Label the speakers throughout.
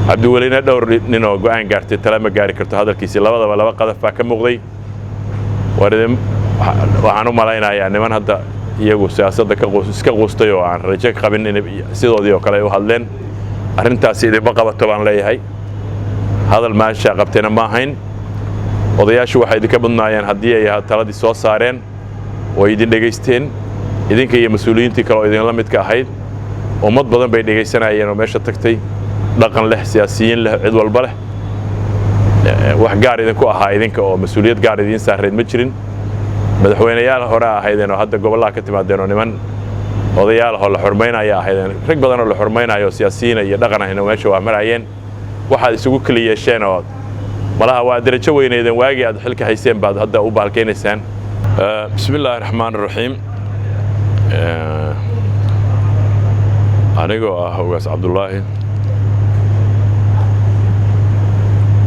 Speaker 1: Cabdiwelina dhowr nin oo go'aan gaartay tala ma gaari karto. Hadalkiisii labadaba laba qadaf baa ka muuqday. Waxaan u malaynayaa niman hadda iyagu siyaasadda iska quustay oo aan rajo qabin in sidoodii oo kale ay u hadleen. Arrintaasi idinma qabato baan leeyahay. Hadal maasha qabtayna ma ahayn. Odayaashu waxay idinka mudnaayeen haddii ay taladii soo saareen oo idin dhegaysteen, idinka iyo mas-uuliyiintii kale oo idinla midka ahayd. Ummad badan bay dhegaysanayeen oo meesha tagtay, dhaqan leh, siyaasiyiin leh, cid walba leh. Wax gaar idinku ahaa idinka oo mas-uuliyad gaar idiin saarayd ma jirin. Madaxweyneyaal hore ahaydeen oo hadda gobollaha ka timaadeen oo niman odayaal ahoo la xurmaynaya ahaydeen. Rag badan oo la xurmaynayo oo siyaasiyiina iyo dhaqan ahina meesha waa marayeen. Waxaad isugu keli yeesheen oo malaha waa derajo weyneydeen waagii aad xilka hayseen baad hadda u baalkeynaysaan. Bismi illaahi raxmaan raxiim. Anigoo ah Ugaas Cabdullaahi,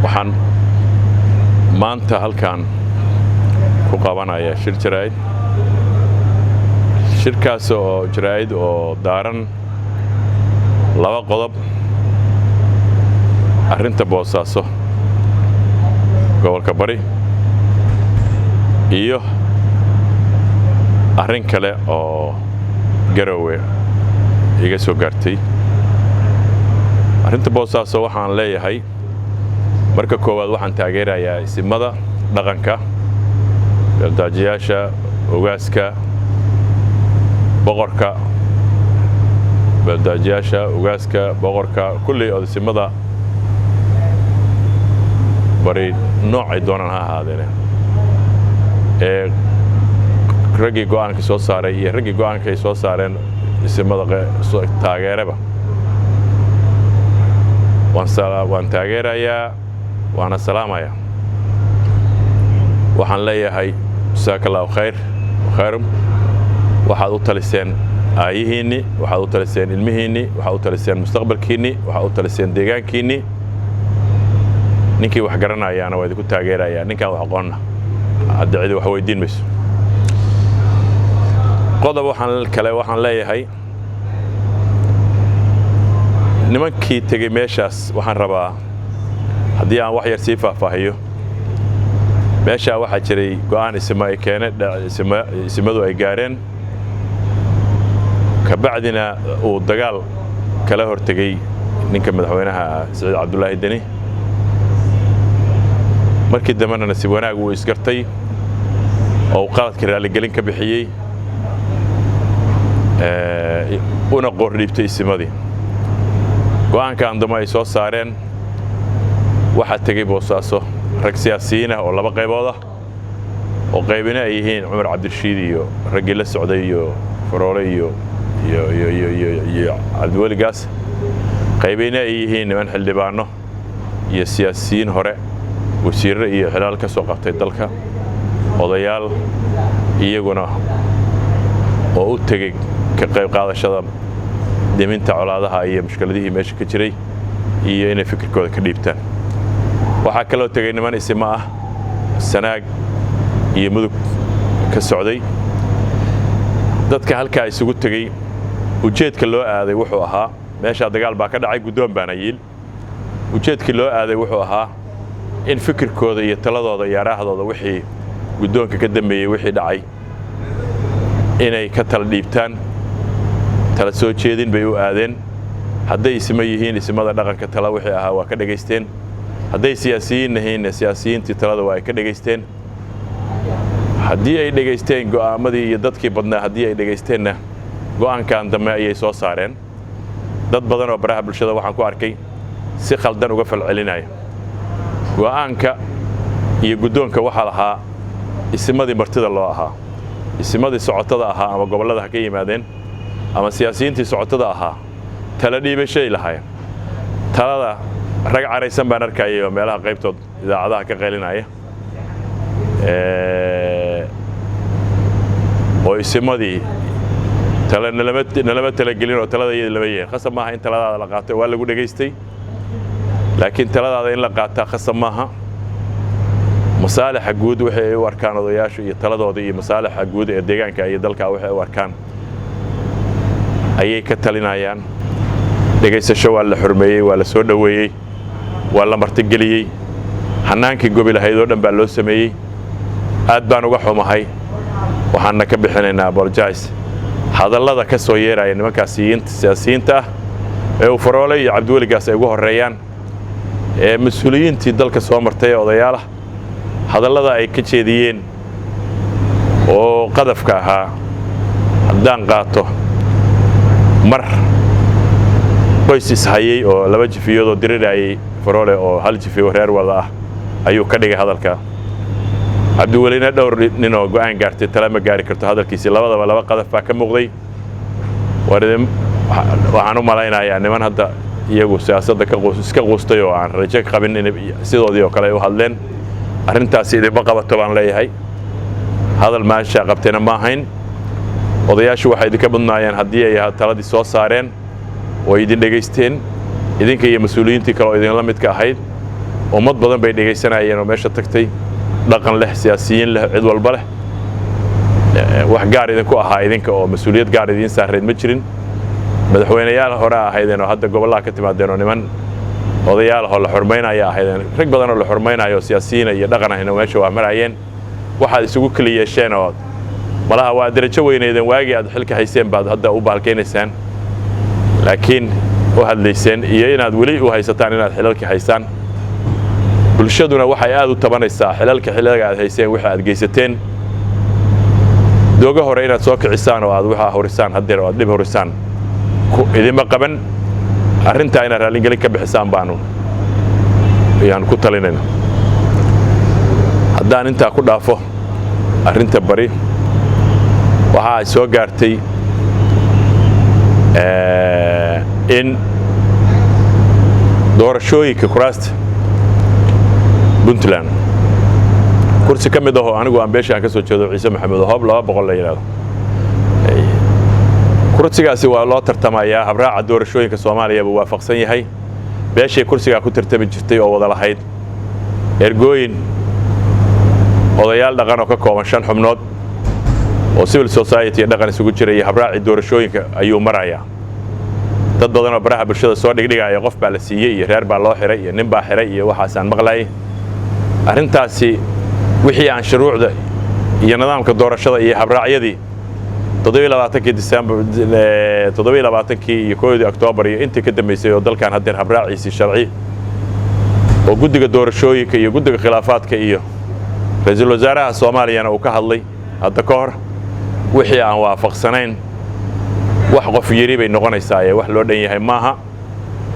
Speaker 1: waxaan maanta halkan ku qabanayaa shir jaraa'id, shirkaas oo jaraa'id oo daaran laba qodob: arrinta Boosaaso, gobolka Bari, iyo arrin kale oo Garowe iga soo gaartay. Arrinta Boosaaso waxaan leeyahay, marka koowaad waxaan taageerayaa isimada dhaqanka, beeldaajiyaasha, ogaaska, boqorka, beeldaajiyaasha, ogaaska, boqorka, kulley isimada Bari noocay doonaan ha ahaadeene, ee raggii go'aanka soo saaray iyo raggii go'aanka ay soo saareen isimada taageereba waan taageerayaa, waana salaamayaa. Waxaan leeyahay jasaaka allahu khayr khayrum. Waxaad u taliseen aayihiinni, waxaad u taliseen ilmihiinni, waxaad u taliseen mustaqbalkiinni, waxaad u taliseen deegaankiinni. Ninkii wax garanayaana waa idinku taageerayaa, ninkaan wax aqoonna hadda cidi wax weydiin mayso. Qodob waxaan kale waxaan leeyahay nimankii tegey meeshaas. Waxaan rabaa haddii aan wax yar sii faahfaahiyo. Meeshaa waxaa jiray go'aan isima ay keeneen, isimadu ay gaareen, kabacdina uu dagaal kala hortegey ninka madaxweynaha Siciid Cabdulaahi Deni. Markii dambena nasiib wanaag wuu isgartay oo uu qaladka raalligelin ka bixiyey, una qoordhiibtay isimadii. Go'aankan dambe ay soo saareen, waxaa tegey Boosaaso rag siyaasiyiin ah oo laba qaybood ah, oo qaybina ay yihiin Cumar Cabdirashiid iyo raggii la socday iyo Faroole iyo Cabdiweli Gaas, qaybina ay yihiin niman xildhibaano iyo siyaasiyiin hore, wasiirro iyo xilaal ka soo qabtay dalka, odayaal iyaguna oo u tegey ka qayb qaadashada deminta colaadaha iyo mushkiladihii meesha ka jiray iyo inay fikirkooda ka dhiibtaan. Waxaa kaloo tegey niman isimo ah, Sanaag iyo Mudug ka socday. Dadka halkaa isugu tegey, ujeedka loo aaday wuxuu ahaa, meeshaa dagaal baa ka dhacay, guddoon baana yiil. Ujeedkii loo aaday wuxuu ahaa in fikirkooda iyo taladooda iyo araahdooda, wixii guddoonka ka dambeeyey, wixii dhacay, inay ka tala dhiibtaan. Tala soo jeedin bay u aadeen. Hadday isimo yihiin, isimada dhaqanka tala wixii ahaa waa ka dhegaysteen. Hadday siyaasiyiin yihiinna, siyaasiyiintii talada waa ay ka dhegaysteen. Haddii ay dhegaysteen go'aamadii iyo dadkii badnaa, haddii ay dhegaysteenna, go'aankan dambe ayay soo saareen. Dad badan oo baraha bulshada waxaan ku arkay si khaldan uga falcelinaya. Go'aanka iyo guddoonka waxaa lahaa isimadii martida loo ahaa, isimadii socotada ahaa, ama gobollada ha ka yimaadeen ama siyaasiyiintii socotada ahaa. Tala dhiibashay lahaayeen. Talada rag caraysan baan arkayay oo meelaha qaybtood idaacadaha ka qaylinaya oo isimadii tala nalama talagelin oo talada iyada lama yeelin. Khasab maaha in taladaada la qaato. Waa lagu dhegaystay, laakiin taladaada in la qaataa khasab maaha. Masaalixa guud waxay ay u arkaan odayaashu iyo taladooda iyo masaalixa guud ee deegaanka iyo dalka waxay u arkaan ayay ka talinayaan. Dhegaysasho waa la xurmeeyey, waa la soo dhoweeyey. Waa la martigeliyey, xanaankii gobi lahayd oo dhan baa loo sameeyey. Aad baan uga xumahay, waxaanna ka bixinaynaa apologize hadallada ka soo yeeraya nimankaas siyaasiyiinta ah ee uu Faroole iyo Cabdiweligaas ay ugu horreeyaan, ee mas-uuliyiintii dalka soo martay ee odayaalah, hadallada ay ka jeediyeen oo qadafka ahaa. Haddaan qaato, mar qoys ishayey oo laba jifiyoodoo dirirayay, Faroole oo hal jifiyo reer wada ah ayuu ka dhigay hadalka. Cabdiwelina dhowr nin oo go'aan gaartay tala ma gaari karto hadalkiisii. Labadaba laba qadaf baa ka muuqday. Waxaan u malaynayaa niman hadda iyagu siyaasadda iska quustay oo aan rajo qabin in sidoodii oo kale ay u hadleen. Arrintaasi idinma qabato baan leeyahay. Hadal maasha qabtayna ma ahayn. Odayaashu waxay idinka mudnaayeen haddii ay taladii soo saareen oo idin dhegaysteen, idinka iyo mas-uuliyiintii kale oo idinla midka ahayd. Ummad badan bay dhegaysanayeen oo meesha tagtay, dhaqan leh, siyaasiyiin leh, cid walba leh. Wax gaar idinku ahaa idinka oo mas-uuliyad gaar idiin saarayd ma jirin. Madaxweyneyaal hore ahaydeen oo hadda gobollaha ka timaadeen oo niman odayaal ahoo la xurmaynaya ahaydeen. Rag badan oo la xurmaynayo oo siyaasiyiina iyo dhaqan ahina meesha waa marayeen. Waxaad isugu keli yeesheen oo malaha waa derajo weyneydeen waagii aad xilka hayseen baad hadda u baalkaynaysaan, laakiin u hadlayseen iyo inaad weli u haysataan inaad xilalka haysaan. Bulshaduna waxay aad u tabanaysaa xilalka xilliga aad hayseen wixii aad geysateen. Dooga hore inaad soo kicisaan oo aad waxaa horisaan haddeer oo aad dhib horisaan idinma qaban. Arrintaa inaad raalligelin ka bixisaan baanu ayaan ku talinayna. Haddaan intaa ku dhaafo arrinta bari, waxa ay soo gaartay in doorashooyinka kuraasta Puntland kursi ka mid ahoo anigu aan beesha aan ka soo jeedo, Ciise Maxamed, Hoob 200 la yidhahdo, kursigaasi waa loo tartamayaa. Habraaca doorashooyinka Soomaaliya buu waafaqsan yahay. Beeshay kursigaa ku tartami jirtay oo wada lahayd ergooyin odayaal dhaqan oo ka kooban shan xubnood oo civil society iyo dhaqan isugu jiraya, habraacii doorashooyinka ayuu marayaa. Dad badan oo baraha bulshada soo dhigdhigaya qof baa la siiyey iyo reer baa loo xiray iyo nin baa xiray iyo waxaasaan maqlayay. Arrintaasi wixii aan shuruucda iyo nidaamka doorashada iyo habraacyadii 27-kii Disembar, 27-kii iyo 1-dii Oktoobar iyo intii ka dambaysay oo dalkan haddeer habraaciisii sharci oo guddiga doorashooyinka iyo guddiga khilaafaadka iyo ra-iisul wasaaraha Soomaaliyana uu ka hadlay hadda ka hor, wixii aan waafaqsanayn wax qof yidhi bay noqonaysaa ee wax loo dhan yahay maaha.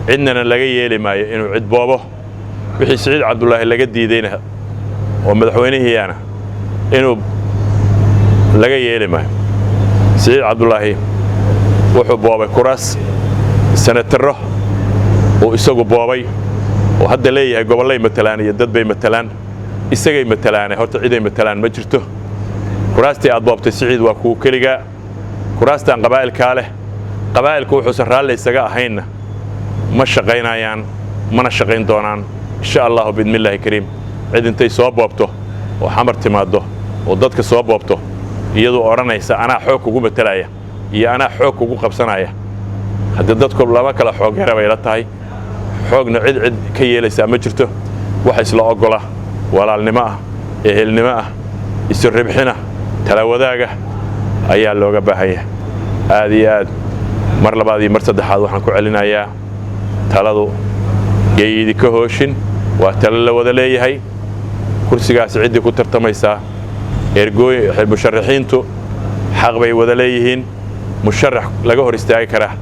Speaker 1: Cidnana laga yeeli maayo inuu cid boobo. Wixii Siciid Cabdulaahi laga diideyna oo madaxweynihiiana inuu laga yeeli maayo. Siciid Cabdulaahi wuxuu boobay kuraas senataro uu isagu boobay oo hadda leeyahay gobollay matalaan iyo dad bay matalaan. Isagay matalaane, horta ciday matalaan ma jirto. Kuraastii aad boobtay, Siciid, waa kuwa keligaa. Kuraastan qabaa'ilkaa leh, qabaa'ilku wuxuusan raalli isaga ahaynna ma shaqaynayaan mana shaqayn doonaan, insha Allahu biidnillaahi kariim. Cid intay soo boobto oo Xamar timaaddo oo dadka soo boobto iyadoo odhanaysa anaa xoog kugu matalaya iyo anaa xoog kugu qabsanaya, haddii dadku lama kala xoog yara bay la tahay. Xoogna cid cid ka yeelaysaa ma jirto. Wax isla oggola, walaalnimo ah, ehelnimo ah, isu ribxina, tala wadaaga ayaa looga baahan yahay. Aad iyo aad mar labaad iyo mar saddexaad waxaan ku celinayaa, taladu yay idinka hooshin. Waa talo la wada leeyahay. Kursigaasi ciddii ku tartamaysaa, ergooy musharaxiintu xaq bay wada leeyihiin. Musharax laga hor istaagi karaa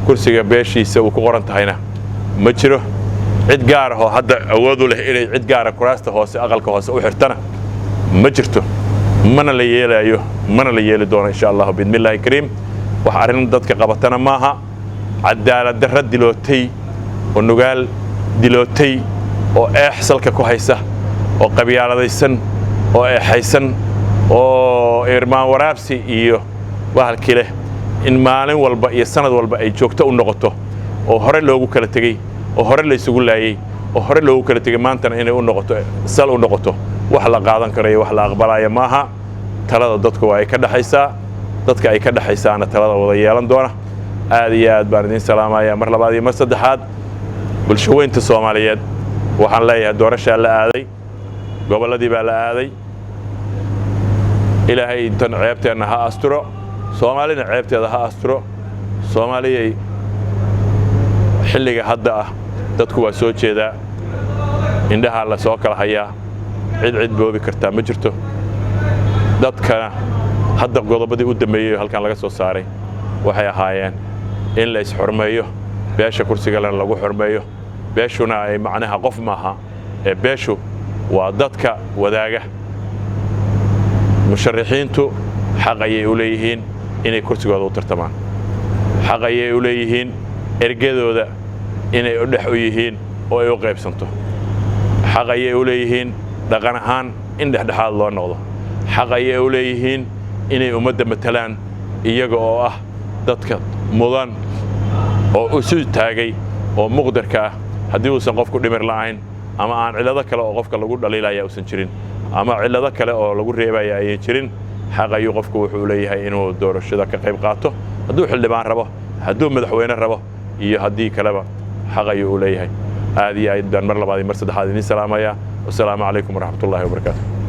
Speaker 1: kursiga beeshiisa uu ku qoran tahayna ma jiro. Cid gaar ah oo hadda awood u leh inay cid gaara kuraasta hoose, aqalka hoose u xirtana ma jirto, mana la yeelayo, mana la yeeli doono, insha Allahu biidnillaahi kariim. Wax arrin dadka qabatana maaha. Cadaalad darra dilootay oo Nugaal dilootay oo eex salka ku haysa oo qabyaaladaysan oo eexaysan oo irmaan waraabsi iyo bahalkii leh in maalin walba iyo sanad walba ay joogto u noqoto, oo hore loogu kala tegey oo hore la isugu laayey oo hore loogu kala tegey, maantana inay u noqoto sal u noqoto, wax la qaadan karayo, wax la aqbalaya maaha. Talada dadku waa ay ka dhexaysaa, dadka ay ka dhexaysaana talada wada yeelan doona. Aad iyo aad baan idiin salaamaya mar labaad iyo mar saddexaad, bulsho weynta Soomaaliyeed. Waxaan leeyahay doorashaa la aaday, gobolladii baa la aaday. Ilaahay intan ceebteenna ha asturo, Soomaalina ceebteeda ha asturo. Soomaaliyay, xilliga hadda ah dadku waa soo jeedaa, indhahaa la soo kala hayaa, cid cid boobi kartaa ma jirto. Dadkana hadda qodobadii u dambeeyey halkan laga soo saaray waxay ahaayeen in la isxurmeeyo, beesha kursigalena lagu xurmeeyo. Beeshuna ay macnaha qof maaha ee beeshu waa dadka wadaaga. Musharaxiintu xaq ayay u leeyihiin inay kursigooda u tartamaan, xaq ayay u leeyihiin ergadooda inay u dhex u yihiin oo ay u qaybsanto, xaq ayay u leeyihiin dhaqan ahaan in dhexdhexaad loo noqdo, xaq ayay u leeyihiin inay ummadda matalaan iyaga oo ah dadka mudan oo isu taagay oo muqdarka ah. Haddii uusan qofku dhimir la'ayn ama aan cillado kale oo qofka lagu dhaliilaya uusan jirin ama cillado kale oo lagu reebaya ayan jirin, xaq ayuu qofku wuxuu leeyahay inuu doorashada ka qayb qaato, hadduu xildhibaan rabo, hadduu madaxweyne rabo iyo haddii kaleba xaq ayuu u leeyahay. Aad iyo aad baan mar labaad iyo mar saddexaad idiin salaamayaa. Wasalaamu calaykum waraxmatullaahi wabarakaatu.